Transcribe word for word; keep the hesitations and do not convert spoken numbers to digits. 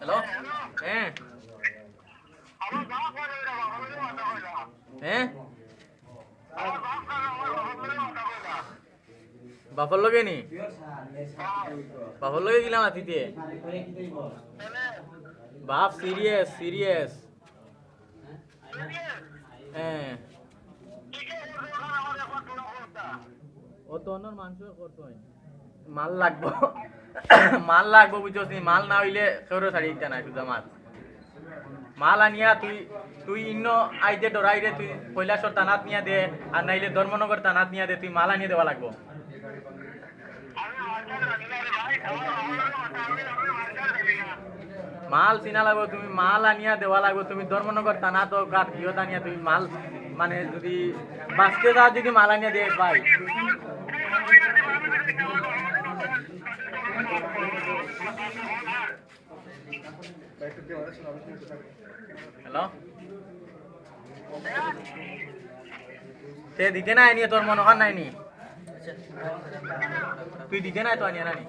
হ্যালো। হ্যাঁ। হ্যাঁ। বাপর লগে নি? বাপর লগে গেলাম আতিতে। বাপ সিরিয়াস, সিরিয়াস। হ্যাঁ। ও তো অন্যর মাংস করতো। মাল লাগবো। মাল লাগবো, বুঝছস নি? মাল না অইলে কেউরে ছাড়ি দিতা না, সুজা মাল। মাল আনিয়া তুই, তুই ইন্ন আইতে ডরাইরে, তুই কৈলাসর থানাত নিয়া দে, আর নাইলে ধর্মনগর থানাত নিয়া দে, তুই মাল আনিয়া দেওয়া লাগবো। মাল চিনা লাগবো, তুমি মাল আনিয়া দেওয়া লাগবো, তুমি ধর্মনগর থানাত তো কাত গিয়ত আনিয়া তুমি মাল, মানে, যদি বাঁচতে চাও, যদি মাল আনিয়া দে ভাই। হ্যালো। তে দিতে নাই নি, তোর মনে হয় নাই নি? তুই দিতে নাই তো আনিয়া না নি?